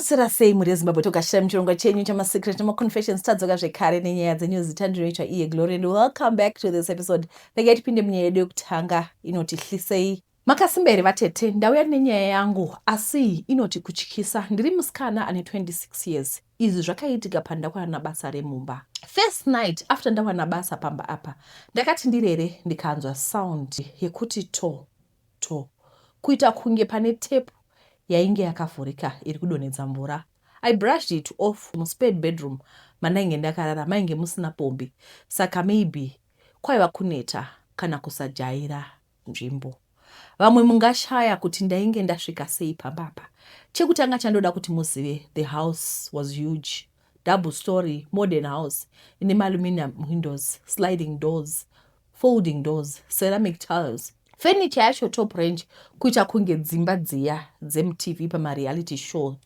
Maswera sei mhuri yeZimbabwe? Togashira muchirongwa chenyu chamasecret nemaconfessions. Tadzoka zvekare nenyaya dzenyu. Zita ndinoitwa iye Glory and welcome back to this episode. Regai tipinde munyaya yedu yekutanga inoti hlisei. Makasimba here vatete? Ndauya nenyaya yangu asi inoti kutyisa. Ndiri musikana ane 26 years. Izvi zvakaitika pandakwana basa remumba. First night after ndawana basa pamba apa, ndakati ndirere ndikanzwa sound yekuti to to kuita kunge pane tepu yainge yakavhurika iri kudonhedza mvura. I brushed it off. Muspare bedroom mandainge ndakarara mainge musina pombi saka maybe kwaiva kuneta kana kusajaira nzvimbo. Vamwe mungashaya kuti ndainge ndasvika sei pamba apa. Chekutanga chandoda kuti muzive, the house was huge. Double story, modern house ine maaluminium windows, sliding doors, folding doors, ceramic tiles. Furniture yacho top range kuita kunge dzimba dziya dzemuTV pamareality show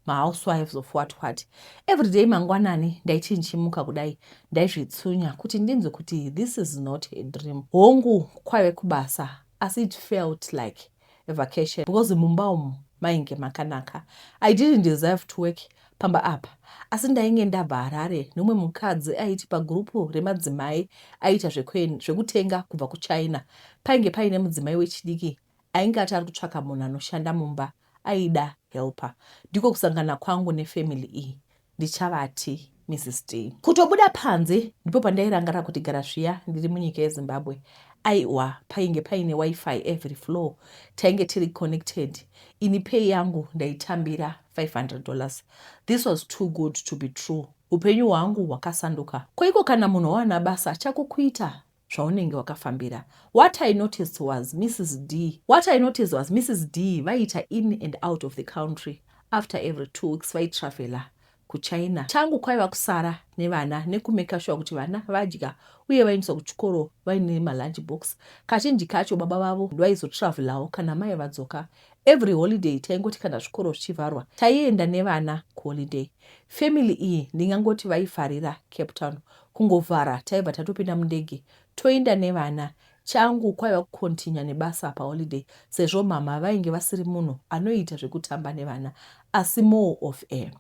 mahousewives of what what. Everyday mangwanani ndaiti ndichimuka kudai ndaizvitsunya kuti ndinzwe kuti this is not a dream. Hongu kwaive kubasa asi it felt like a vacation because mumba umu mainge makanaka. I didn't deserve to work pamba apa asi ndainge ndabva Harare nemumwe mukadzi aiti pagurupu remadzimai aiita zvekutenga kubva kuChina. Painge paine mudzimai wechidiki ainge ati ari kutsvaka munhu anoshanda mumba aida helper. Ndiko kusangana kwangu nefamily iyi. Ndichavati Mrs D. Kutobuda panze ndipo pandairangarira kuti gara zviya ndiri munyika yeZimbabwe. Aiwa painge paine wifi every floor. Tainge tiri connected. Ini pay yangu ndaitambira 500 dollars. This was too good to be true. Upenyu hwangu hwakasanduka. Ko iko kana munhu wawana basa chako kuita zvaunenge wakafambira. What I noticed was Mrs D. What I noticed was Mrs D vaiita in and out of the country after every 2 weeks vaitravela kuChina. Changu kwaiva kusara nevana nekumeka sure kuti vana vadya uye vaendeswa kuchikoro vaine malunch box. Kazhinji kacho baba vavo vaizotravelawo kana mai vadzoka. Every holiday taingoti kana zvikoro zvichivharwa taienda nevana kuholiday. Family iyi ndingangoti vaifarira Cape Town. Kungovhara taibva tatopinda mundege toenda nevana. Changu kwaiva kukontinya nebasa paholiday sezvo mama vainge vasiri munhu anoita zvekutamba nevana asi more of a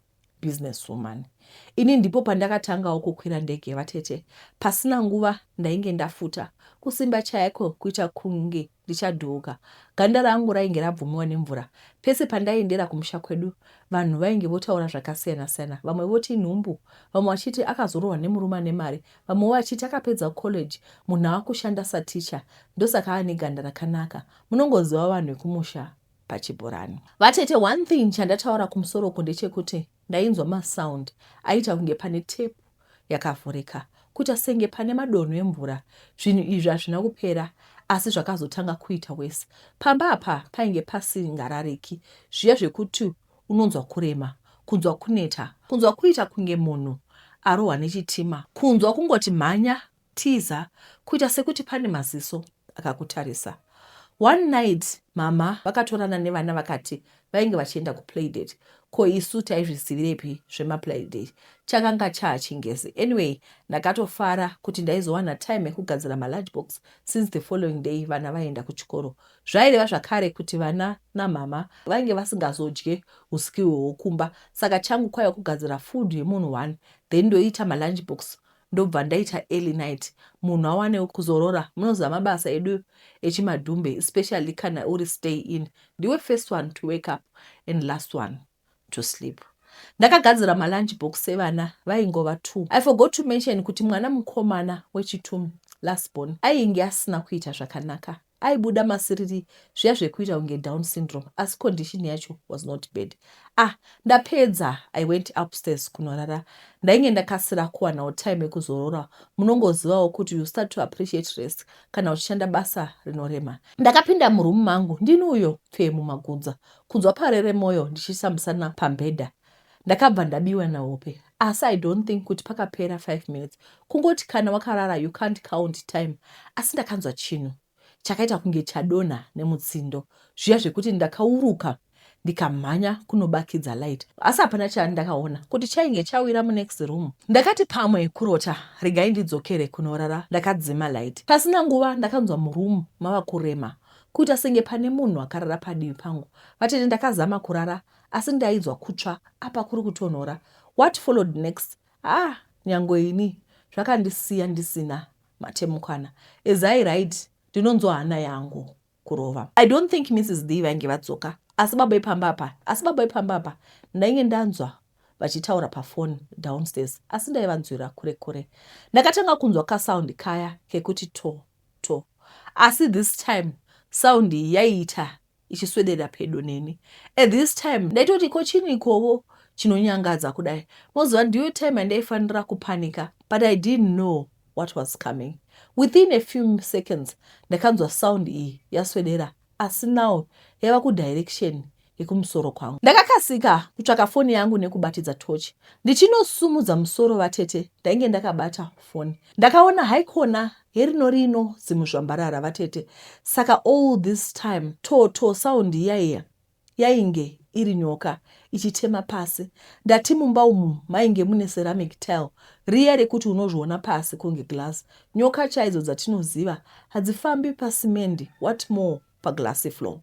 business woman. Ini ndipo pandakatangawo kukwira ndege vatete. Pasina nguva ndainge ndafuta. Kusimba chaiko kuita kunge ndichadhuuka. Ganda rangu rainge rabvumiwa nemvura. Pese pandaiendera kumusha kwedu vanhu vainge votaura zvakasiyana-siyana. Vamwe voti nhumbu, vamwe vachiti akazorohwa nemurume ane mari, vamwewo vachiti akapedza college munhu ava kushanda saticha ndosaka ane ganda rakanaka. Munongoziva vanhu vekumusha pachibhorani. Vatete, one thing chandataura kumusoro uku ndechekuti ndainzwa masound aita kunge pane tepu yakavhurika kuita senge pane madonho emvura. Zvinhu izvi hazvina kupera asi zvakazotanga kuita worse. Pamba apa painge pasingarariki zviya zvekuti unonzwa kurema, kunzwa kuneta, kunzwa kuita kunge munhu arohwa nechitima, kunzwa kungoti mhanya tiza, kuita sekuti pane maziso akakutarisa. One night mama vakatorana nevana vakati vainge vachienda kuplaydate. Ko isu taizvizivirepi zvemaplaydate? Chakanga chaachingezi. Anyway, ndakatofara kuti ndaizowana time yekugadzira malunch box since the following day vana vaienda kuchikoro. Zvaireva zvakare kuti vana namama vainge vasingazodye usiku hwokumba saka changu kwaiva kugadzira food yemunhu one then ndoita malunch box ndobva ndaita early night munhu awanewo kuzorora. Munoziva mabasa edu echimadhumbe especially kana uri stay in ndiwe first one to wake up and last one to sleep. Ndakagadzira malunch box evana vaingova two. I forgot to mention kuti mwana mukomana wechitu last born ainge asina kuita zvakanaka. Aibuda masiriri zviya zvekuita kunge Down syndrome asi condition yacho was not bad. Ah, ndapedza I went upstairs kunorara. Ndainge ndakasira kuwanawo time yekuzorora. Munongozivawo kuti you start to appreciate rest kana uchishanda basa rinorema. Ndakapinda muroom mangu ndini uyo pfee mumagudza kunzwa parere moyo ndichiisa musana pambhedha. Ndakabva ndabiwa nahope asi I don't think kuti pakapera 5 minutes. Kungoti kana wakarara you can't count time asi ndakanzwa chinhu chakaita kunge chadonha nemutsindo zviya zvekuti ndakauruka ndikamhanya kunobakidza light asi hapana chandakaona kuti chainge chawira munext room. Ndakati pamwe kurota regai ndidzokere kunorara. Ndakadzima light. Pasina nguva ndakanzwa muroom mava kurema. Kuita senge pane munhu akarara padivi pangu. Vatete ndakazama kurara asi ndainzwa kutsva apa kuri kutonhora. What followed next? Ah, nyangwe ini zvakandisiya ndisina matemukwana. As I write, ndinonzwa hana yangu kurova. I don't think Mrs D vainge vadzoka asi baba epamba apa asi baba epamba apa ndainge ndanzwa vachitaura pafoni downstairs asi ndaivanzwira kure kure. Ndakatanga kunzwa kasound kaya kekuti to to asi this time sound iyi yaiita ichiswedera pedo neni. At this time ndaitoti ko chinikowo chinonyangadza kudai. Moziva ndiyo time yandaifanira kupanika but I didn't know what was coming. Within a few seconds ndakanzwa sound iyi yaswedera asi now yava kudirection yekumusoro kwangu. Ndakakasika kutsvaka foni yangu nekubatidza torch. Ndichinosumudza musoro vatete ndainge ndakabata foni. Ndakaona haikona herino rino zimuzvambarara vatete. Saka all this time to to sound iya iya yainge iri nyoka ichitema pasi. Ndati mumba umu mainge mune ceramic tile riya rekuti unozviona pasi kunge glass. Nyoka chaidzo dzatinoziva hadzifambi pasimendi what more paglassy floor.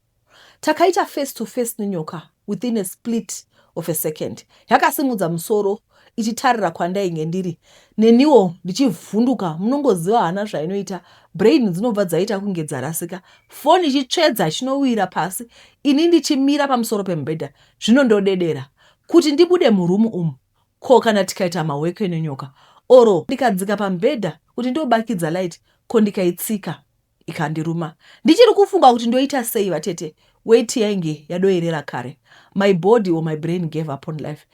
Takaita face to face nenyoka within a split of a second. Yakasimudza musoro ichitarira kwandainge ndiri neniwo ndichivhunduka munongoziva hana zvainoita brain dzinobva dzaita kunge dzarasika foni ichitsvedza chinowira pasi ini ndichimira pamusoro pemubhedha zvino ndodedera kuti ndibude murumu umu ko kana tikaita mahwekwe nenyoka oro ndikadzika pamubhedha kuti ndobakidza light ko ndikaitsika ikandiruma ndichiri kufunga kuti ndoita sei vatete weti yainge yadoerera kare my body or my brain gave up on life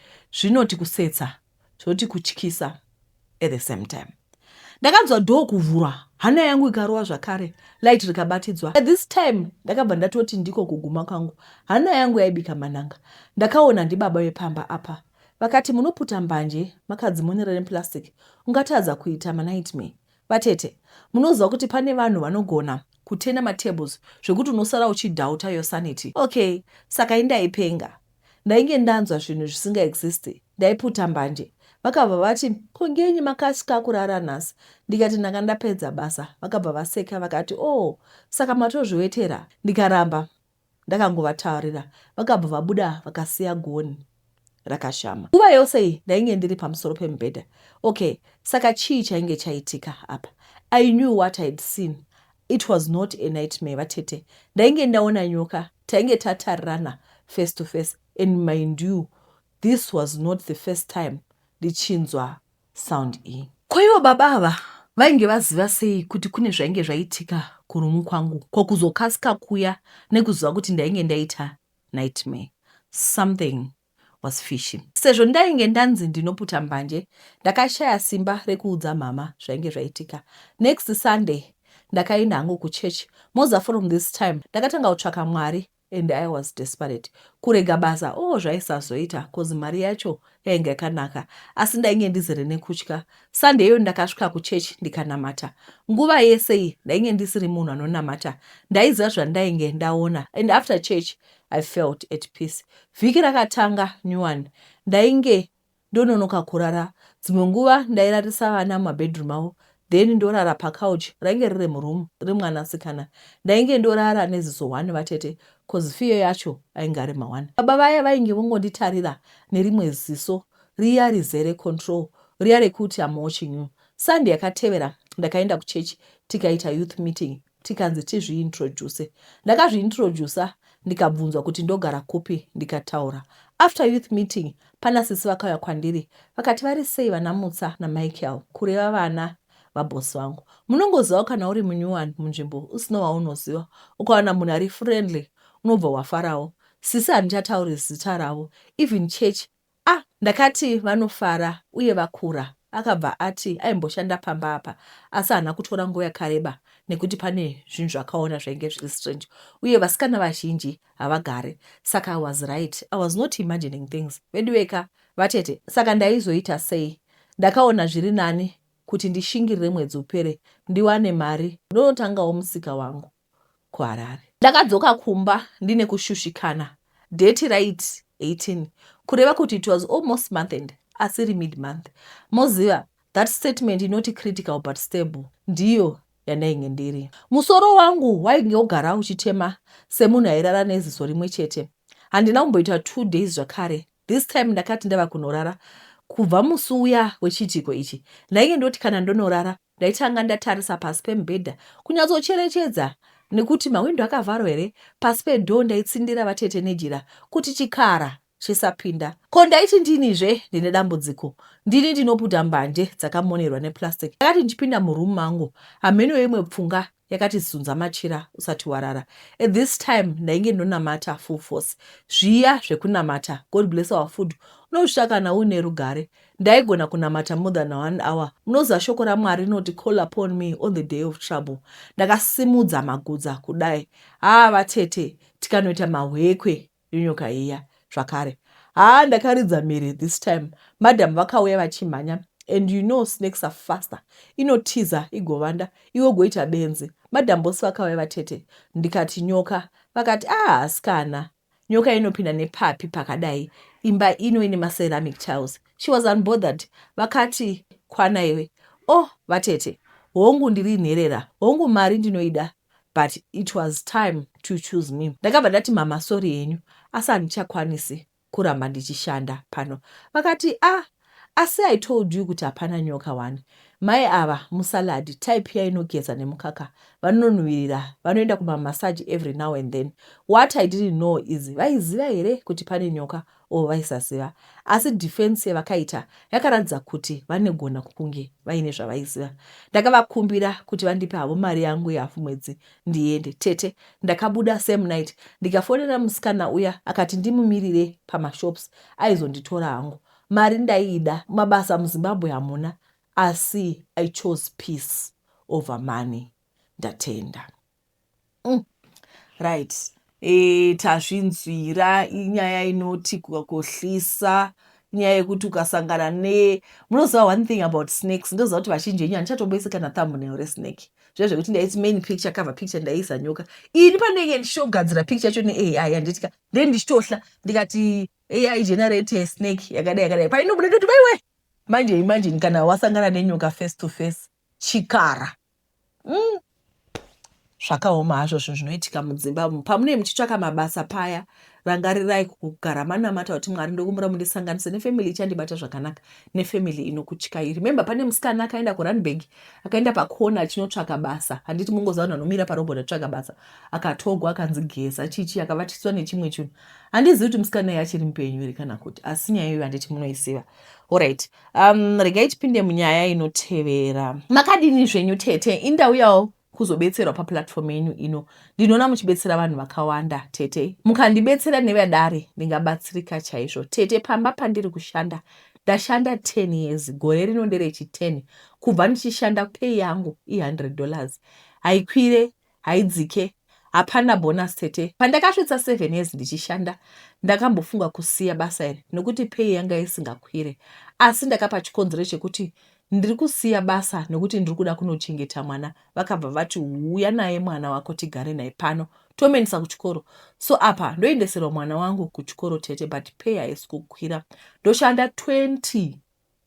zvinoti kusetsa zvoti kutyisa at the same time ndakanzwa dhoo kuvhurwa hana yangu ikarova zvakare light rikabatidzwa at this time ndakabva ndatoti ndiko kuguma kwangu hana yangu yaibika mananga ndakaona ndibaba vepamba apa vakati munoputa mbanje makadzimonera neplastic ungatadza kuita manightmare Vatete, munoziva kuti pane vanhu vanogona kutena matables zvekuti unosara uchidoubta your sanity. Okay, saka indaipenga. Ndainge ndanzwa zvinhu zvisingaexist. Ndaiputa mbanje. Vakabva vati, ko ngenyi makasika kurara nhasi? Ndikati ndanga ndapedza basa. Vakabva vaseka vakati, oh, saka matozviwetera? Ndikaramba ndakangovataurira vakabva vabuda vakasiya goni rakashama. Nguva yose iyi ndainge ndiri pamusoro pemubhedha. Okay, saka chii chainge chaitika apa? I knew what I'd seen. It was not a nightmare vatete. Ndainge ndaona nyoka, tainge tatarirana face to face and mind you, this was not the first time ndichinzwa sound iyi. Ko ivo baba ava vainge vaziva sei kuti kune zvainge zvaitika kurumu kwangu ko kuzokasika kuya nekuziva kuti ndainge ndaita nightmare. Something was fishy. Sezvo ndainge ndanzi ndinoputa mbanje ndakashaya simba rekuudza mhama zvainge zvaitika. Next Sunday ndakaenda hangu kuchurch moza from this time ndakatanga kutsvaka Mwari and I was desperate. Kurega basa oh zvaisazoita cause mari yacho yainge yakanaka asi ndainge ndizere nekutya. Sunday iyoyo ndakasvika kuchurch ndikanamata. Nguva yese iyi ndainge ndisiri munhu anonamata. Ndaiziva zvandainge ndaona and after church I felt at peace. Vhiki rakatanga new one. Ndainge ndononoka kurara. Dzimwe nguva ndairarisa vana mumabedroom avo then ndorara pacouch rainge riri muroom remwanasikana. Ndainge ndorara neziso one vatete cause fear yacho ainge ari maone. Baba vaya vainge vongonditarira nerimwe ziso riya rizere control riya rekuti I'm watching you. Sunday yakatevera ndakaenda kuchurch tikaita youth meeting tikanzi tizviintroduce. Ndakazviintroducer ndikabvunzwa kuti ndogara kupi ndikataura. After youth meeting pana sisi vakauya kwandiri vakati vari sei vana Mutsa naMichael kureva vana vaboss vangu. Munongoziva kana uri munyowani munzvimbo usina waunoziva ukawana munhu ari friendly unobva wafarawo. Sisi handichatauri zita ravo even church Ah ndakati vanofara uye vakura. Akabva ati aimboshanda pamba apa asi haana kutora nguva yakareba nekuti pane zvinhu zvakaona zvainge zviri strange uye vasikana vazhinji havagare saka I was right I was not imagining things veduweka vatete saka ndaizoita sei ndakaona zviri nani kuti ndishingirire mwedzi upere ndiwane mari ndonotangawo musika wangu kuHarare. Ndakadzoka kumba ndine kushushikana. Date raiti 18 kureva kuti it was almost month end asiri mid month. Moziva that statement inoti critical but stable ndiyo yandainge ndiri. Musoro wangu wainge wogara uchitema semunhu airara neziso rimwe chete. Handina kumboita 2 days zvakare. This time ndakati ndava kunorara. Kubva musi uya wechiitiko ichi, ndainge ndoti kana ndonorara ndaitanga ndatarisa pasi pemubhedha kunyatsocherechedza nekuti mahwindo akavharwa here. Pasi pedoor ndaitsindira, vatete, nejira kuti chikara chisapinda. Ko ndaiti ndinizve ndine dambudziko? Ndini ndinoputa mbanje dzakamonerwa neplastic. Ndakati ndichipinda muroom mangu, hameno imwe pfunga yakati, "Zunza machira usati warara." At this time ndainge ndonamata full force, zviya zvekunamata "God bless our food". Unozvita kana uine rugare. Ndaigona kunamata more than one hour. Munoziva shoko raMwari rinoti, "Call upon me on the day of trouble." Ndakasimudza magudza kudai, haa vatete, tikanoita mahwekwe nenyoka iya zvakare. Haa, ndakaridza mhere. This time madam vakauya vachimhanya, and you know snakes are faster. Inotiza igovanda, iwe goita benzi. Madam boss vakauya, vatete, ndikati, "Nyoka." Vakati, "Ah, asikana, nyoka inopinda nepapi pakadai? Imba ino ine maceramic tiles." She was unbothered. Vakati, "Kwana iwe." Oh vatete, hongu ndiri nherera, hongu mari ndinoida, but it was time to choose me. Ndakabva ndati, "Mama, sorry yenyu, asi handichakwanisi kuramba ndichishanda pano." Vakati, "Ah, asi I told you kuti hapana nyoka one." Mai ava musalad type yainogeza nemukaka, vanonhuhwirira, vanoenda kumamassage every now and then. What I didn't know is, vaiziva here kuti pane nyoka or vaisaziva? Asi defense yavakaita yakaratidza kuti vanegona kunge vaine zvavaiziva. Ndakavakumbira kuti vandipe havo mari yangu yehafu mwedzi ndiende. Tete, ndakabuda same night, ndikafonera musikana uya, akati ndimumirire pamashops, aizonditora hangu. Mari ndaiida, mabasa muZimbabwe hamuna, asi I chose peace over money. Ndatenda. Right, tazvinzwira. Inyaya inoti kukohlisa, inyaya yekuti ukasangana ne, munoziva, one thing about snakes, ndoziva kuti vazhinji venyu handichatomboisi kana thumbnail resnake. Zviya zvekuti ndaiti main picture, cover picture, ndaiisa nyoka. Ini pandenge ndichitogadzira picture yacho neAI, handitika? Then ndichitohla ndikati, "AI, generate snake yakadai yakadai." Painobuda ndoti, "Vaiwe!" Manje imagine kana wasangana nenyoka face to face, chikara. Zvakaoma hazvo zvinhu zvinoitika mudzimba. Pamunee muchitsvaka mabasa paya, rangarirai kugara manamata kuti, "Mwari, ndokumbura mundisanganise nefamily ichandibata zvakanaka, nefamily inokutyai." Remember, pane musikana akaenda kuRandburg, akaenda pakona achinotsvaka basa. Handiti mungoziva vanhu vanomira parobot achitsvaka basa? Akatogwa, akanzi geza chichi, akavatiswa nechimwe chinhu. Handizivi kuti musikana iye achiri mupenyu here kana kuti, asi nyaya iyoyo handiti munoiziva? Alright, regai tipinde munyaya inotevera. Makadini zvenyu, tete? Indauyawo kuzobetserwa paplatform yenyu ino. Ndinoona muchibetsera vanhu vakawanda. Tete, mukandibetsera nevadare, ndingabatsirika chaizvo. Tete, pamba pandiri kushanda, ndashanda 10 years. Gore rino nderechi10 kubva ndichishanda. Pay yangu i$100, haikwire, haidzike, hapana bonus. Tete, pandakasvitsa 7 years ndichishanda, ndakambofunga kusiya basa iri nekuti pay yanga isingakwire, asi ndakapa chikonzero chekuti ndiri kusiya basa nekuti ndiri kuda kunochengeta mwana. Vakabva vati, "Uya naye mwana wako, tigare naye pano, tomuendesa kuchikoro." So apa ndoendeserwa mwana wangu kuchikoro, tete, but pay haisi kukwira. Ndoshanda 20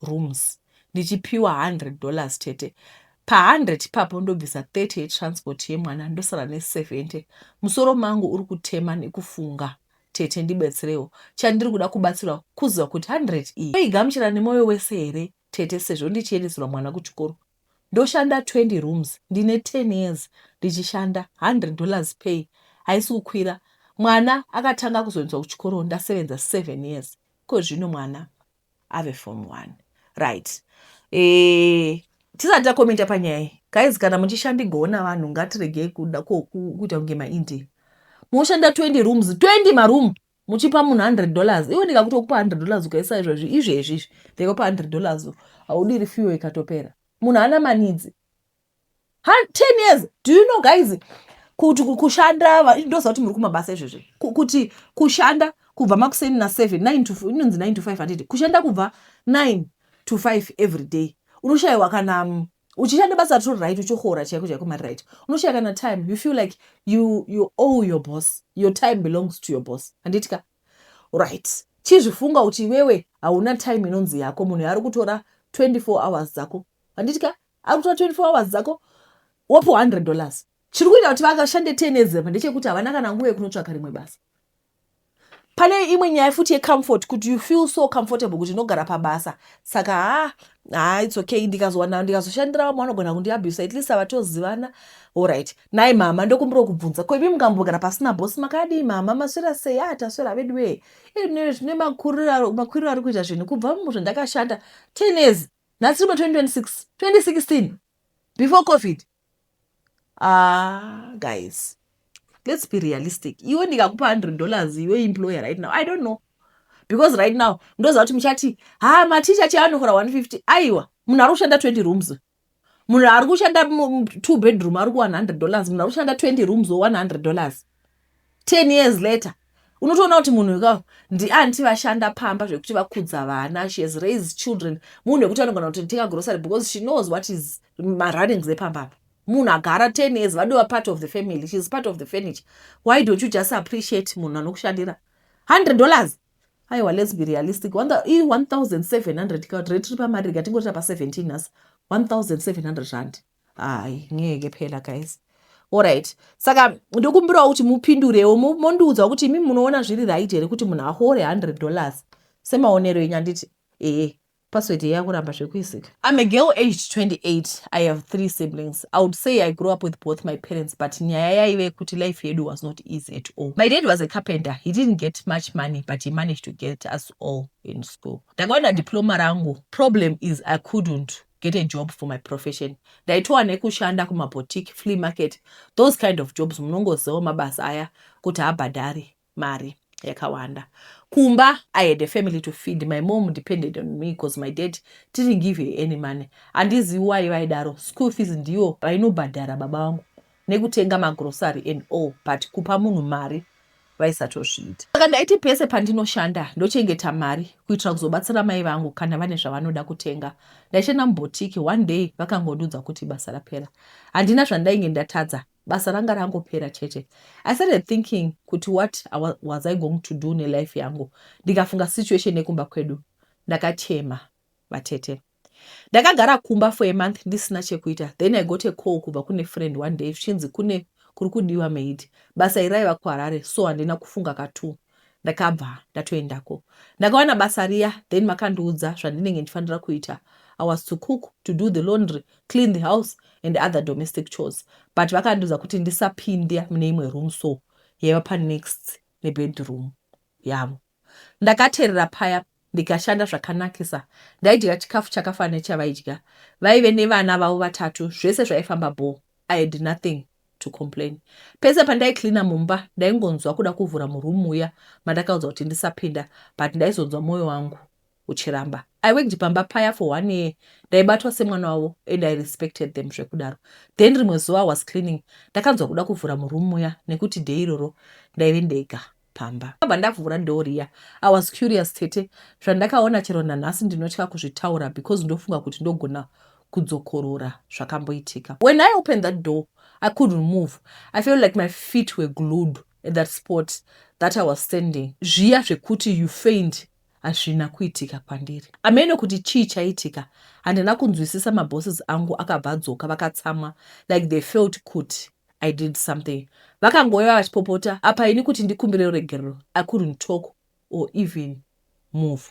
rooms ndichipiwa $100. Tete, pa100 ipapo ndobvisa 30 yetransport yemwana, ndosara ne70. Musoro mangu uri kutema nekufunga. Tete, ndibetserewo. Chandiri kuda kubatsirwa kuziva kuti 100 iyi oigamuchira nemwoyo wese here, tete, sezvo ndichiendeserwa mwana kuchikoro. Ndoshanda 20 rooms, ndine 10 years ndichishanda, $100 pay haisi kukwira. Mwana akatanga kuzoendeswa kuchikoro ndasevenza 7 years. Ko zvino mwana ave form 1. Right, tisati takomenta panyaya iyi, guys, kana muchishandigona vanhu, ngatiregei kuda kuita kunge maIndia. Munoshanda 20 rooms, 20 maroom, muchipa munhu $100. Iwe, ndikakutokupa $100 ukaisa izvozvi, izvezvi izvi, ndikakupa $100, haudiri fuel ikatopera. Munhu ana maneeds. 10 years, do you know, guys, kuti kushanda, ndoziva kuti muri kumabasa izvezvi, kuti kushanda kubva makuseni na7, 9 to, inonzi 9 to 5, handiti? Kushanda kubva 9 to 5 every day, unoshayiwa kana uchishanda basa ritori right, uchihoora chaiko chaiko mari right, unoshaya kana time. You feel like you owe your boss, your time belongs to your boss, handiti ka? Right, chizvifunga kuti iwewe hauna time inonzi yako. Munhu ari kutora 24 hours dzako, handiti ka? Ari kutora 24 hours dzako. Wopiwa $100. Chiri kuita kuti vakashande 10 years apa ndechekuti havana kana nguva yekunotsvaka rimwe basa. Pane imwe nyaya futi yecomfort, kuti you feel so comfortable kuti ndinogara pabasa, saka ha ha, it's okay. Ndikazowana, ndikazoshandira vamwe vanogona kundiabusa, at least avatozivana. Alright, nai mama, ndokumbira kubvunza, ko imi mukambogara pasina bosi, makadii mama? Maswera sei? A, taswera vedu wee. Zvine makwiriro ari kuita zvinhu kubva muzvandakashanda 10 years, nhasi rima 2026, 2016, before COVID. Ah guys, let's be realistic. Iwe, ndikakupa $100, iwe employer, right now, I don't know, because right now ndoziva kuti muchati, ha, maticha chianohora 150. Aiwa, munhu ari kushanda 20 rooms, munhu ari kushanda two bedroom ari ku $100, munhu ari kushanda 20 rooms o $100. 10 years later unotoona kuti munhu ikawo ndianti vashanda pamba zvekuti vakudza vana. She has raised children. Munhu wekuti anogona kutotenga grocery because she knows what is marunnings epamba apa. Munhu agara 10 years, vadova part of the family. She is part of the furniture. Why don't you just appreciate munhu anokushandira $100? Aiwa, let's be realistic. I-1700 ka rate iri pamari, rikatingorita pa17 nhasi, R1700. Hayi, ngeke phela, guys. Alright, saka ndokumbirawo kuti mupindurewo, mondiudza kuti imi munoona zviri right here kuti munhu ahore $100, semaonero enyu, handiti? Ehe, password yakuramba zvekuisika. I'm a girl aged 28. I have three siblings. I would say I grew up with both my parents, but nyaya yaive kuti life yedu was not easy at all. My dad was a carpenter. He didn't get much money, but he managed to get us all in school. Ndakaona diploma rangu. Problem is I couldn't get a job for my profession. Ndaitowa nekushanda kumaboutique, flea market, those kind of jobs. Munongozivawo mabasa aya kuti habhadhari mari yakawanda. Kumba I had a family to feed. My mom depended on me because my dad didn't give her any money. Handizivi wai vaidaro. School fees ndiyo vainobhadhara baba vangu, nekutenga magrocery and all, but kupa munhu mari vaisatozviita. Saka ndaiti pese pandinoshanda ndochengeta mari kuitira kuzobatsira mai vangu kana vane zvavanoda kutenga. Ndaishanda muboutique. One day vakangondiudza kuti basa rapera. Handina zvandainge ndatadza, basa ranga rangopera chete. I started thinking kuti what was I going to do nelife yangu? Ndikafunga situation yekumba kwedu, ndakachema, vatete. Ndakagara kumba for a month ndisina chekuita. Then I got a call kubva kune friend one day, zvichinzi kune kuri kudiwa maid. Basa iri raiva kuHarare, so handina kufunga katu, ndakabva ndatoendako. Ndakawana basa riya. Then makandiudza zvandinenge ndifanira kuita. I was to cook, to do the laundry, clean the house and other domestic chores, but vakandiudza kuti ndisapinda mune imwe room so yaiva panext nebedroom yavo. Ndakateerera paya, ndikashanda zvakanakisa. Ndaidya chikafu chakafanana chavaidya. Vaive nevana vavo vatatu. Zvese zvaifamba bho. I had nothing to complain. Pese pandaicleana mumba, ndaingonzwa kuda kuvhura muroom muya mandakaudzwa kuti ndisapinda, but ndaizonzwa mwoyo wangu uchiramba. I worked pamba paya for one year. Ndaibatwa semwana wavo and I respected them zvekudaro. Then rimwe zuva was cleaning, ndakanzwa kuda kuvhura muroom muya nekuti day iroro ndaive ndega pamba. Abva ndavhura door riya. I was curious, tete. Zvandakaona, chero nanhasi ndinotya kuzvitaura because ndofunga kuti ndogona kudzokorora zvakamboitika. When I opened that door, I couldn't move. I felt like my feet were glued at that spot that I was standing. Zviya zvekuti you faint hazvina kuitika kwandiri. Amene kuti chii chaitika, handina kunzwisisa. Mabosses angu akabva adzoka vakatsamwa, like they felt kuti I did something. Vakangouya vachipopota. Apa ini kuti ndikumbire ruregerero, I couldn't talk or even move.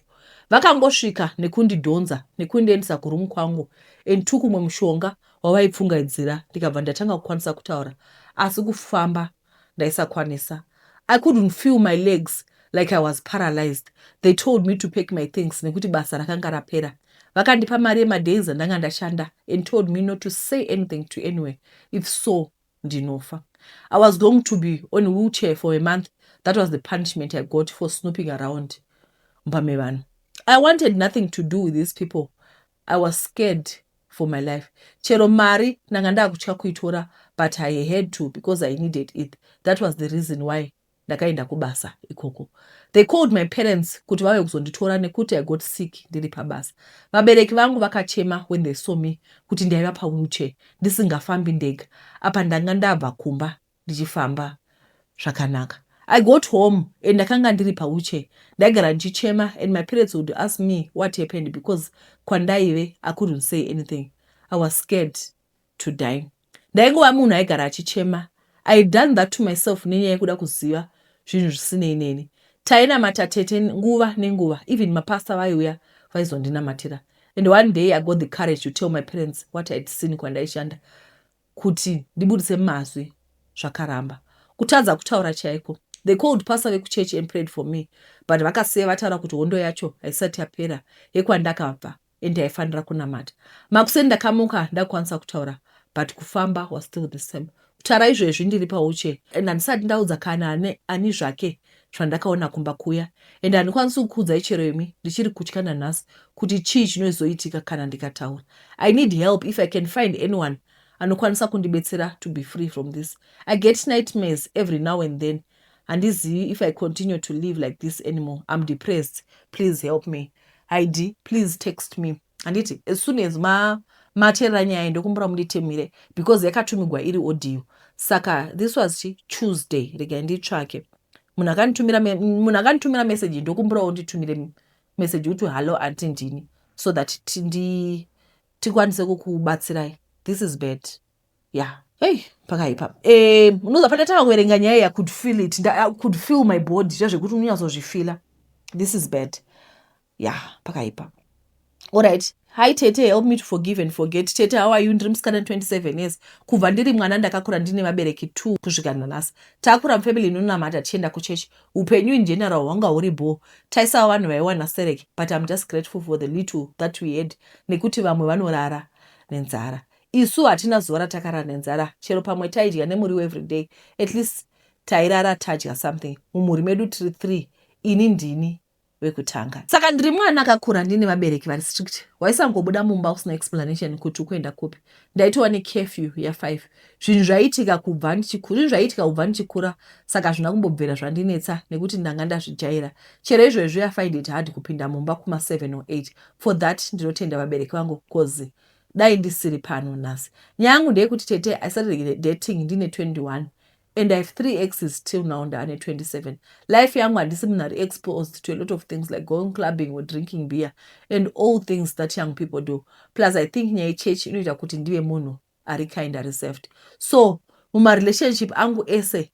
Vakangosvika nekundidhonza nekundiendesa kuroom kwangu and took umwe mushonga wavaipfungaidzira. Ndikabva ndatanga kukwanisa kutaura, asi kufamba ndaisakwanisa. I couldn't feel my legs, like I was paralyzed. They told me to pack my things nekuti basa rakanga rapera. Vakandipa mari yemadays andanga ndashanda and told me not to say anything to anywhere, if so ndinofa. I was going to be on wheelchair for a month. That was the punishment I got for snooping around mumba mevanhu. I wanted nothing to do with these people. I was scared for my life. Chero mari ndanga ndakutya kuitora, but I had to because I needed it. That was the reason why ndakaenda kubasa ikoko. They called my parents kuti vauye kuzonditora nekuti I got sick ndiri pabasa. Vabereki vangu vakachema when they saw me kuti ndaiva pawheelchair, ndisingafambi ndega. Apa ndanga ndabva kumba ndichifamba zvakanaka. I got home and ndakanga ndiri pawheelchair. Ndaigara ndichichema and my parents would ask me what happened because kwandaive I couldn't say anything. I was scared to die. Ndaingova munhu aigara achichema. I had done that to myself nenyaya yekuda kuziva zvinhu zvisinei neni. Tainamata tete nguva nenguva, even mapastor vaiuya vaizondinamatira. And one day I got the courage to tell my parents what I had seen kwandaishanda kuti ndibudise mazwi zvakaramba. Kutadza kutaura chaiko. They called pastor vekuchechi and prayed for me but vakasiya vataura kuti hondo yacho haisati yapera yekwandakabva and ndaifanira kunamata. Makuseni ndakamuka ndakukwanisa kutaura but kufamba was still the same. Kutaura izvezvi ndiri pawheelchair and handisati ndaudza kana ane, ani zvake zvandakaona kumba kuya and handikwanisi kukuudzai chero imi ndichiri kutya nanhasi kuti chii chinozoitika kana ndikataura. I need help if I can find anyone anokwanisa kundibetsera to be free from this. I get nightmares every now and then. Handizivi if I continue to live like this anymore. I'm depressed. Please help me. ID, please text me. Handiti as soon as ma mateerera nyaya ndokumbura munditemire because yakatumigwa iri audio. Saka this was chi Tuesday. Regai nditsvake. Munhu akanditumira munhu akanditumira message ndokumburawo nditumire message kuti hello auntie ndini so that ndi tikwanise kukubatsirai. This is bad. Yeah. Hey, pakaipa. Unoziva pandatanga kuverenga nyaya I could feel it. I could feel my body zvezvekuti unonyatsozvifila. This is bad. Yeah, pakaipa. Alright. Hi tete, help me to forgive and forget. Tete, how are you? Ndiri musikana 27 years. Kubva ndiri mwana ndakakura ndine vabereki 2 kusvika nanhasi. Takura mufamily inonamata tichienda kuchechi. Upenyu in general hwanga huri bho. Taisava vanhu vaiwana sereki, but I'm just grateful for the little that we had nekuti vamwe vanorara nenzara. Isu hatina zuva ratakarara nenzara, chero pamwe taidya nemuriwo everyday. At least tairara tadya something. Mumhuri medu tiri 3, ini ndini wekutanga. Saka ndiri mwana akakura ndine vabereki vari strict. Waisangobuda mumba usina explanation kuti ukuenda kupi. Ndaitova necurfew ya5. Zvinhu zvaiitika kubva ndichikura, zvinhu zvaiitika kubva ndichikura saka hazvina kumbobvira zvandinetsa nekuti ndanga ndazvijaira. Chero izvozvi I find it hard kupinda mumba kuma7 or 8. For that ndinotenda vabereki vangu cause dai ndisiri pano nhasi. Nyaya yangu ndeyekuti tete I started dating ndine 21 and I have 3 exes till now ndaane 27. Life yangu handisi munhu ari exposed to a lot of things like going clubbing or drinking beer and all things that young people do. Plus I think nyaya yechechi inoita kuti ndive munhu ari kinda reserved. So mumarelationship angu ese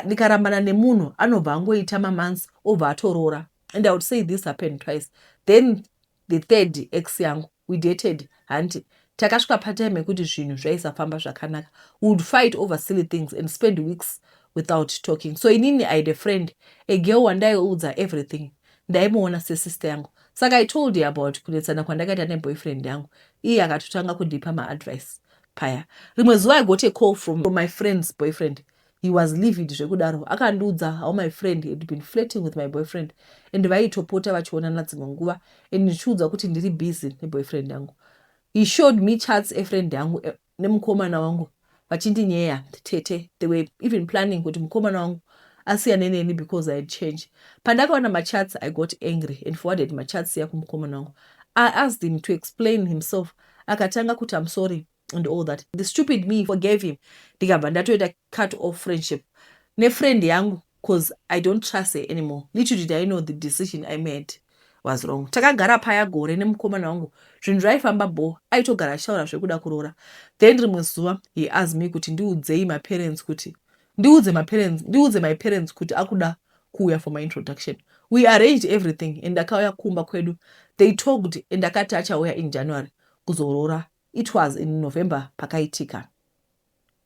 ndikarambana nemunhu anobva angoita mamonths obva atoroora. And I would say this happened twice. Then the third ex yangu we dated hanti takasvika patime yekuti zvinhu zvaisafamba zvakanaka. We would fight over silly things and spend weeks without talking. So inini I had a friend, a girl wandaiudza everything. Ndaimuona sesister yangu. Saka I told her about kunetsana kwandakaita neboyfriend yangu. Iye akatotanga kundipa maadvice paya. Rimwe zuva I got a call from my friend's boyfriend. He was livid zvekudaro. Akandiudza how my friend had been flirting with my boyfriend and vaitopota vachionana dzimwe nguva and ndichiudza kuti ndiri busy neboyfriend yangu. He showed me chats efriend yangu nemukomana wangu vachindinyeya tete. They were even planning kuti mukomana wangu asiyane neni because I had changed. Pandakaona machats I got angry and forwarded machats iya kumukomana wangu. I asked him to explain himself. Akatanga kuti I'm sorry and all that. The stupid me forgave him. Ndikabva ndatoita cut off friendship nefriend yangu cause I don't trust her anymore. Little did I know the decision I made was wrong. Takagara paya gore nemukomana wangu. Zvinhu zvaifamba bho. Aitogara achitaura zvekuda kuroora. Then rimwe zuva he asked me kuti ndiudzei maparents kuti ndiudze maparents ndiudze my parents kuti akuda kuuya for my introduction. We arranged everything and akauya kumba kwedu. They talked and akati achauya in January kuzoroora. It was in November pakaitika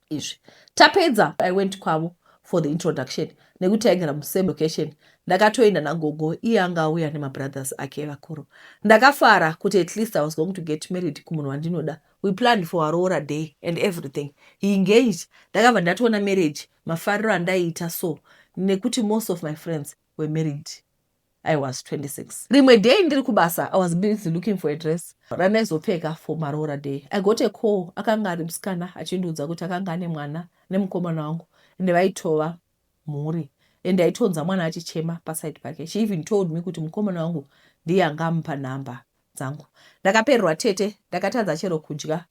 izvi. Tapedza I went kwavo for the introduction nekuti taigara musame location. Ndakatoenda nagogo iye anga auya nemabrothers ake vakuru. Ndakafara kuti at least I was going to get married kumunhu wandinoda. We planned for aroora day and everything. He engaged. Ndakabva ndatoona marriage mafariro andaiita so nekuti most of my friends were married. I was 26. Rimwe day ndiri kubasa, I was busy looking for a dress randaizopfeka for maroora day. I got a call, akanga ari musikana achindiudza kuti akanga ane mwana nemukomana wangu and vaitova mhuri and aitonza mwana achichema paside pake. She even told me kuti mukomana wangu ndiye anga amupa nhamba dzangu. Ndakapererwa tete, ndakatadza chero kudya.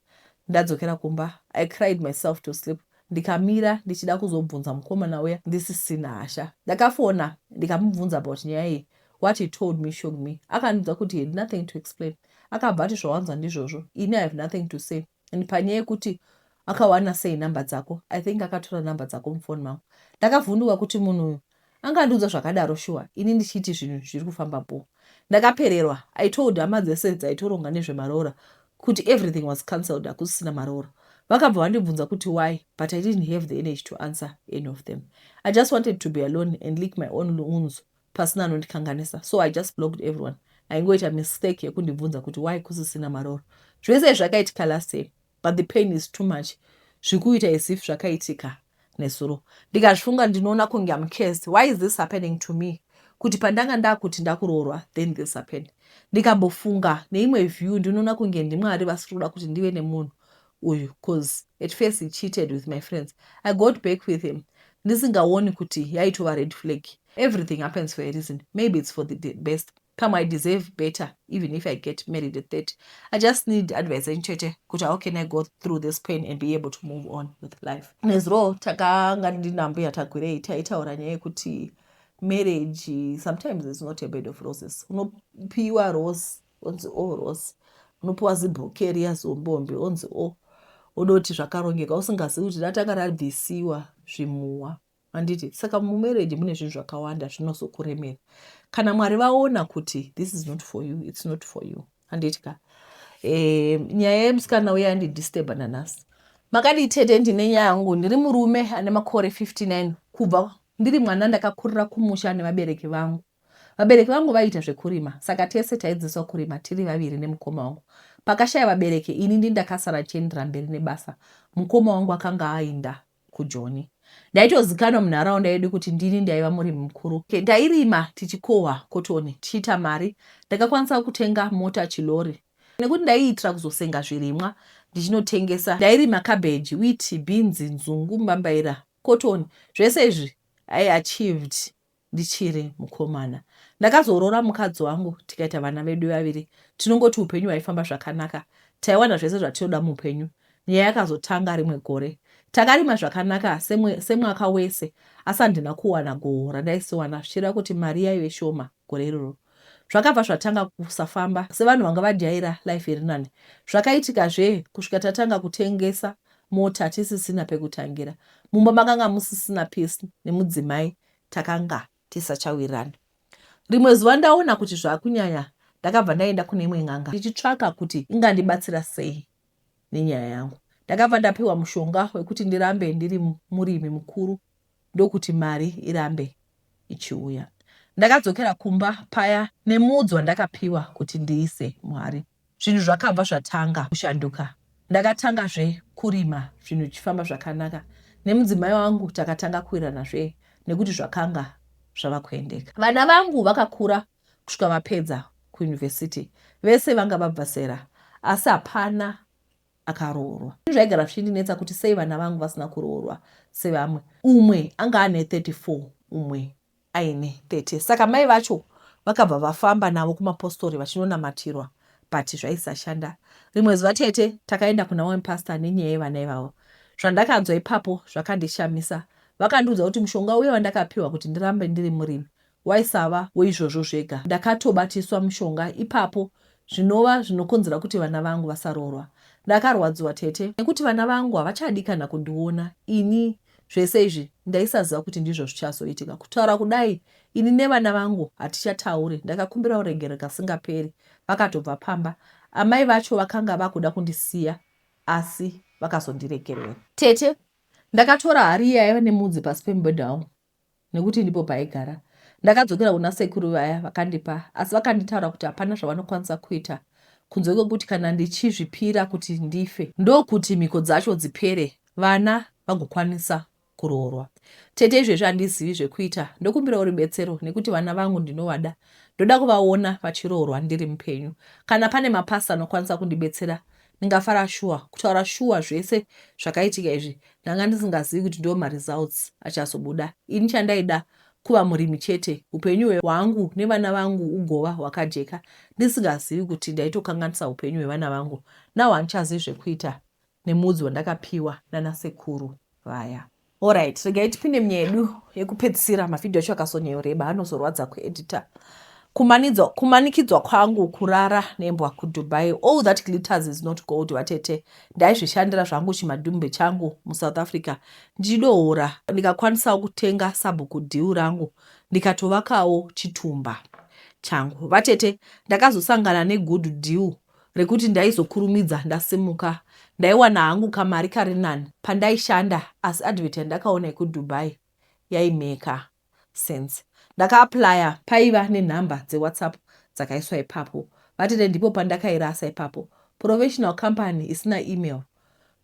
Ndadzokera kumba, I cried myself to sleep. Ndikamira ndichida kuzobvunza mukomana uya ndisisina hasha. Ndakafona ndikamubvunza about nyaya iyi. What he told me shocked me. Akandiudza kuti he had nothing to explain. Akabva ati zvawanzwa ndizvozvo. Ini I have nothing to say. And panyaya yekuti Akawana sei nhamba dzako? I think akatora nhamba dzako mufoni mangu. Ndakavhunduka kuti munhu uyu angandiudza zvakadaro shuwa ini ndichiti zvinhu zviri kufamba bho. Ndakapererwa. I told hama dzese dzaitoronga nezvemaroora kuti everything was cancelled hakusisina maroora. Vakabva vandibvunza kuti why but I didn't have the energy to answer any of them. I just wanted to be alone and lick my own wounds pasina anondikanganisa so I just blocked everyone aingoita mistake yekundibvunza kuti why kusisina maroora. Zvese zvakaitika last year but the pain is too much zvikuita as if zvakaitika nezuro. Ndikazvifunga ndinoona kunge I'm cursed. Why is this happening to me? Kuti pandanga ndakuti ndakuroorwa then this happened. Ndikambofunga neimwe view ndinoona kunge ndiMwari vasiri kuda kuti ndive nemunhu uyu cause at first he cheated with my friends. I got back with him ndisingaoni kuti yaitova red flag. Everything happens for a reason. Maybe it's for the best. Pamwe I deserve better even if I get married at 30. I just need advice yenyu chete kuti how can I go through this pain and be able to move on with life. Nezuro takanga ndina mbuya Tagwirei taitaura nyaya yekuti marriage sometimes is not a bed of roses. Unopiwa rose onzi o rose, unopiwa zibhuke riya zombombi onzi o odoti zvakarongeka usingazivi kuti ratanga rabvisiwa zvimuwa handiti. Saka mumarriage mune zvinhu zvakawanda zvinozokuremera kana Mwari vaona kuti this is not for you, it's not for you, handiti ka? Nyaya yemusikana uya yandidisturba nanhasi. Makadii tete? Ndine nyaya yangu. Ndiri murume ane makore 59. Kubva ndiri mwana ndakakurira kumusha nevabereki vangu. Vabereki vangu vaiita zvekurima saka tese taidzidziswa kurima tiri vaviri nemukoma wangu. Pakashaya vabereki ini ndini ndakasara ndichiendera mberi nebasa. Mukoma wangu akanga aenda kuJoni. Ndaitozikanwa munharaunda yedu kuti ndini ndaiva murimi mukuru. Tairima tichikohwa kotoni tichiita mari. Ndakakwanisa kutenga mota chilori nekuti ndaiitira kuzosenga zvirimwa ndichinotengesa. Ndairima kabheji, witi, bhinzi, nzungu, mbambaira, kotoni. Zvese izvi I achieved ndichiri mukomana. Ndakazoroora mukadzi wangu tikaita vana vedu vaviri. Tinongoti upenyu hwaifamba zvakanaka. Taiwana zvese zvatinoda muupenyu. Nyaya yakazotanga rimwe gore. Takarima zvakanaka semwaka wese asi handina kuwana goho randaisiwana zvichireva kuti mari yaive shoma gore iroro. Zvakabva zvatanga kusafamba sevanhu vanga vajaira life iri nani. Zvakaitikazve kusvika tatanga kutengesa mota tisisina pekutangira. Mumba makanga musisina peace nemudzimai takanga tisachawirirana. Rimwe zuva ndaona kuti zvakunyanya ndakabva ndaenda kune imwe n'anga ndichitsvaka kuti ingandibatsira sei nenyaya yangu. Ndakabva ndapiwa mushonga wekuti ndirambe ndiri murimi mukuru ndokuti mari irambe ichiuya. Ndakadzokera kumba paya nemudzi wandakapiwa kuti ndiise muhari. Zvinhu zvakabva zvatanga kushanduka. Ndakatangazve kurima zvinhu zvichifamba zvakanaka. Nemudzimai wangu takatanga kuwirirana-zve nekuti zvakanga zvava kuendeka. Vana vangu vakakura kusvika vapedza kuyunivhesiti. Vese vanga vabva zera asi hapana akaroorwa. Zvaigara zvichindinetsa kuti sei vana vangu vasina kuroorwa sevamwe. Umwe anga ane 34 umwe aine 30 saka mai vacho vakabva vafamba navo kumapostori vachinonamatirwa but zvaisashanda. Rimwe zuva tete takaenda kuna one pastor nenyaya yevana ivavo. Zvandakanzwa ipapo zvakandishamisa. Vakandiudza kuti mushonga uye wandakapiwa kuti ndirambe ndiri murimi waisava weizvozvo zvega. Ndakatobatiswa mushonga ipapo zvinova zvinokonzera kuti vana vangu vasaroorwa. Ndakarwadziwa tete nekuti vana vangu havachadi kana kundiona ini. Zvese izvi ndaisaziva kuti ndizvo zvichazoitika. Kutaura kudai ini nevana vangu hatichatauri. Ndakakumbira ruregerero kasingaperi vakatobva pamba. Amai vacho vakanga vakuda kundisiya asi vakazondiregerera. Tete, ndakatora hari iya yaiva nemudzi pasi pemubhedha wangu nekuti ndipo paaigara. Ndakadzokera kuna sekuru vaya vakandipa asi vakanditaura kuti hapana zvavanokwanisa kuita kunze kwekuti kana ndichizvipira kuti ndife ndokuti mhiko dzacho dzipere vana vagokwanisa kuroorwa. Tete izvezvi handizivi zvekuita ndokumbirawo rubetsero nekuti vana vangu ndinovada ndoda kuvaona vachiroorwa ndiri mupenyu. Kana pane mapastor anokwanisa kundibetsera ndingafara shuwa. Kutaura shuwa zvese zvakaitika izvi ndanga ndisingazivi kuti ndiwo maresults achazobuda. Ini chandaida kuva murimi chete upenyu hwangu nevana vangu ugova hwakajeka ndisingazivi kuti ndaitokanganisa upenyu hwevana vangu. Now handichazivi zvekuita nemudzi wandakapiwa nanasekuru vaya. Alright, regai tipinde munyaya yedu yekupedzisira. Mavhidhiyo acho akasonyanyoreba anozorwadza kuedita. Kumanikidzwa kwangu kurara nembwa kuDubai. All that glitters is not gold, vatete. Ndaizvishandira zvangu chimadhumbe changu muSouth Africa ndichidohora, ndikakwanisawo kutenga sabhuku deal rangu, ndikatovakawo chitumba changu. Vatete, ndakazosangana negood deal rekuti ndaizokurumidza ndasimuka. Ndaiwana hangu kamari kari nani pandaishanda, asi advert yandakaona yekuDubai yaimeka sense. Ndakaaplya, paiva nenhamba dzeWhatsApp dzakaiswa ipapo. Vatete, ndipo pandakairasa ipapo. Professional company isina email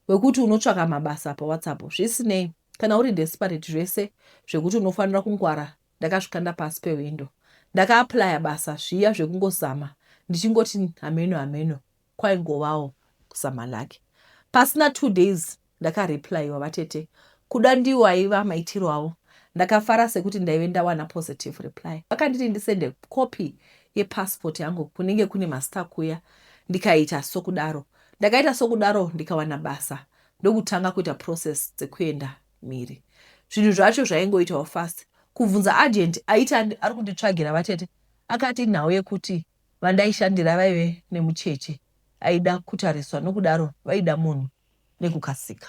wekuti unotsvaka mabasa paWhatsApp. Zvisinei, kana uri desperate, zvese zvekuti unofanira kungwara ndakazvikanda pasi pewindow. Ndakaaplya basa zviya zvekungozama, ndichingoti hameno hameno, kwaingovawo kuzama luck. Pasina 2 days ndakareplyiwa. Vatete, kuda ndiwo aiva maitiro avo. Ndakafara sekuti ndaive ndawana positive reply. Vakanditi ndisende copy yepassport yangu kunenge kune mastar kuya. Ndikaita sokudaro, ndakaita sokudaro, ndikawana basa, ndokutanga kuita process dzekuenda mhiri. Zvinhu zvacho zvaingoitawo fast. Kubvunza agent aiti ari kunditsvagira, vatete, akati nhau yekuti vandaishandira vaive nemucheche aida kutariswa, nokudaro vaida munhu nekukasika.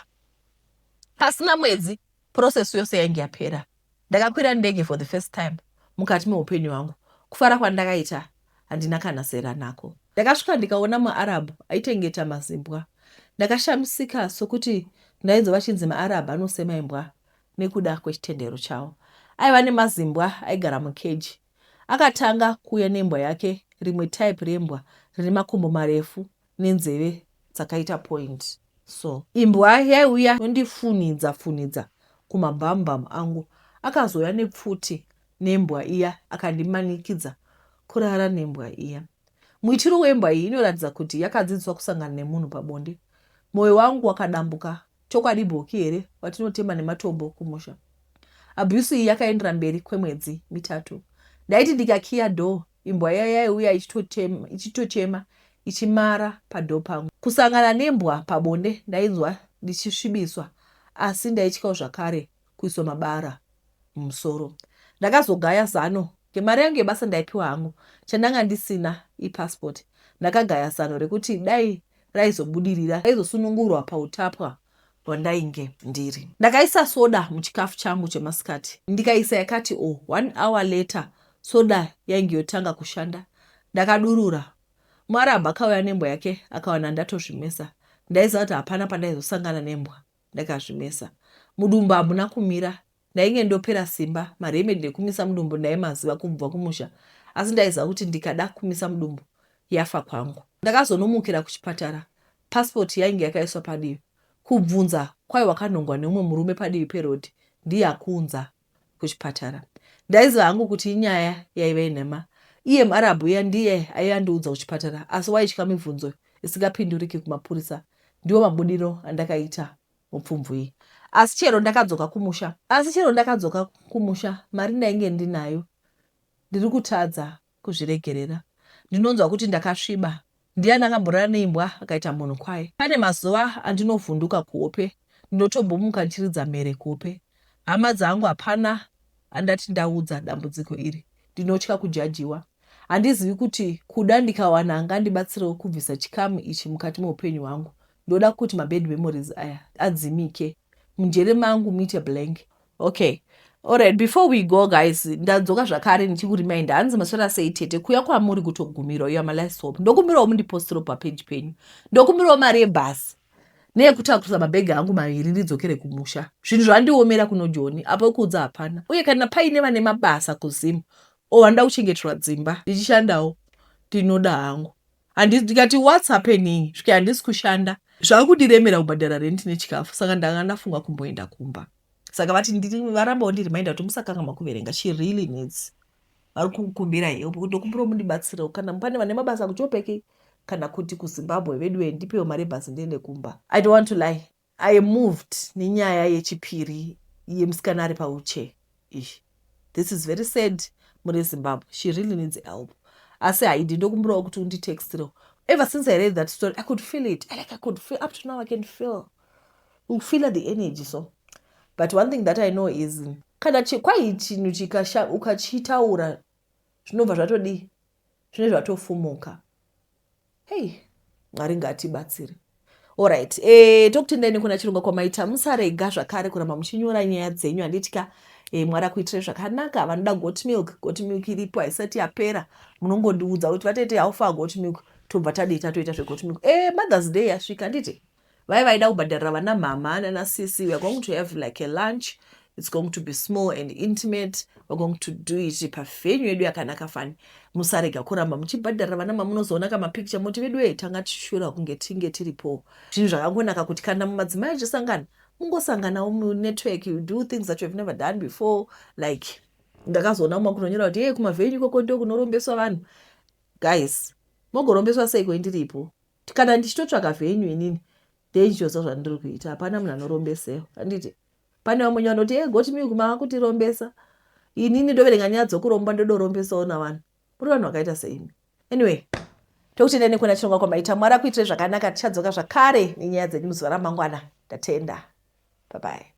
Pasina mwedzi process yose yainge yapera. Ndakakwira ndege for the first time mukati meupenyu hwangu. Kufara kwandakaita handina kana zera nako. Ndakasvika ndikaona muArabhu aitengeta mazimbwa. Ndakashamisika sokuti ndainzwa vachinzi maArabhu anosema imbwa nekuda kwechitendero chavo. Aiva nemazimbwa aigara mukeji. Akatanga kuuya nembwa yake, rimwe type rembwa rine makumbo marefu nenzeve dzakaita point. So imbwa yaiuya yondifunidza funidza kumabhambam angu. Akazouya nepfuti nembwa iya, akandimanikidza kurara nembwa iya. Muitiro wembwa iyi inoratidza kuti yakadzidziswa kusangana nemunhu pabonde. Mwoyo wangu wakadambuka. Chokwadi, bhoki here watinotema nematombo kumusha? Abuse iyi yakaendera mberi kwemwedzi 3. Ndaiti ndikakiya door, imbwa iya yaiuya ichitochema, ichimara padoor pangu. Kusangana nembwa pabonde ndainzwa ndichisvibiswa, asi ndaityawo zvakare kuiswa mabara mumusoro. Ndakazogaya zano. Mari yangu yebasa ndaipiwa hangu, chandanga ndisina ipassport. Ndakagaya zano rekuti dai raizobudirira, ndaizosunungurwa pautapwa hwandainge ndiri. Ndakaisa soda muchikafu changu chemasikati, ndikaisa yakati o. One hour later soda yainge yotanga kushanda. Ndakadurura. Muarabhu akauya nembwa yake, akawana ndatozvimesa. Ndaiziva kuti hapana pandaizosangana nembwa ndakazvimesa. Mudumbu hamuna kumira, ndainge ndopera simba. Maremedy ekumisa mudumbu ndaimaziva kubva kumusha, asi ndaiziva kuti ndikada kumisa mudumbu yafa kwangu. Ndakazonomukira kuchipatara. Passport yainge yakaiswa padivi. Kubvunza kwai wakanhongwa neumwe murume padivi perodhi, ndiye akuunza kuchipatara. Ndaiziva hangu kuti inyaya yaiva yenhema. Iye muArabhu iya ndiye aiva andiudza kuchipatara, asi waitya mibvunzo isingapinduriki kumapurisa. Ndiwo mabudiro andakaita mupfumvu iyi. Asi chero ndakadzoka kumusha, mari ndainge ndinayo. Ndiri kutadza kuzviregerera. Ndinonzwa kuti ndakasviba. Ndiani akamborara neimbwa akaita munhu kwaye? Pane mazuva andinovhunduka kuhope, ndinotombomuka ndichiridza mhere kuhope. Hama dzangu hapana andati ndaudza dambudziko iri, ndinotya kujajiwa. Handizivi kuti kuda ndikawana angandibatsirewo kubvisa chikamu ichi mukati meupenyu hwangu. Ndoda kuti mabad memories aya adzimike munjere mangu, muite blank. Okay, alright, before we go guys, ndadzoka zvakare ndichikuremind. Hanzi, maswera sei tete? Kuya kwamuri kutogumirwa, you are my last hope. Ndokumbirawo mundipostiro papeji penyu. Ndokumbirawo mari yebhasi neyekutakurisa mabhegi angu maviri ndidzokere kumusha. Zvinhu zvandiomera kuno Joni apo, kuudza hapana. Uye kana paine vane mabasa kuZimu o vanoda kuchengeterwa dzimba ndichishandawo, ndinoda hangu. Ndikati, "What's happening?" Svike handisi kushanda, zvakundiremera kubhadhara rent nechikafu, saka ndanga ndafunga kumboenda kumba. Saka vati varambawo ndireminder kuti musakanganwa kuverenga. She really needs, vari kukumbira help kuti ndokumbirawo mundibatsirewo kana pane vane mabasa kuJobek kana kuti kuZimbabwe. Veduwe, ndipewo mari yebhasi ndiende kumba. I don't want to lie, I am moved nenyaya yechipiri yemusikana ari pauche iyi. This is very sad. Muri Zimbabwe, she really needs help, asi haidi. Ndokumbirawo kuti unditextirewo. Ever since I read that story, I could feel it. Like, I could feel, up to now I can feel, you feel the energy. So, but one thing that I know is kana kwai chinhu ukachitaura. Zvinobva zvatodii? Zvinenge zvatofumuka. Hei, Mwari ngatibatsire. Alright, tokutendai nekuna chirongwa kwamaita. Musarega zvakare kuramba muchinyora nyaya dzenyu, handiti ka? Mwari akuitirai zvakanaka. Vanoda goat milk, goat milk iripo, haisati yapera. Munongondiudza kuti vatete, how far goat milk? Tobva tadii, tatoita zvegoat milk. Mother's Day yasvika, handiti? Vai vaida kubhadharira vana mama nana sisi, we are going to have like a lunch. It's going to be small and intimate. We're going to do it pavenue yedu yakanaka fani. Musarega kuramba muchibhadharira vana mama. Munozoona kamapicture moti vedu e tanga tichishura kunge tinge tiripo. Zvinhu zvakangonaka kuti kana mumadzimai achisangana, mungosanganawo munetwork. You do things that you have never done before. Like ndakazoona mumwe kunonyora kuti, "Ye, kumavenue ikoko ndo kunorombeswa vanhu." Guys, mogorombeswa seiko indiripo? Kana ndichitotsvaga venue inini, ndeichizoziva zvandiri kuita. Hapana munhu anorombesewa, handiti? Pane vamwe vanoti, "E, goat milk maakutirombesa." Inini ndoverenga nyaya dzokuromba, ndodorombesawo navanhu. Muri vanhu vakaita seimi. Anyway, tokutendai nekuona chirongwa kwamaita. Mwari akuitirai zvakanaka. Tichadzoka zvakare nenyaya dzenyu muzuva ramangwana. Ndatenda, bye bye.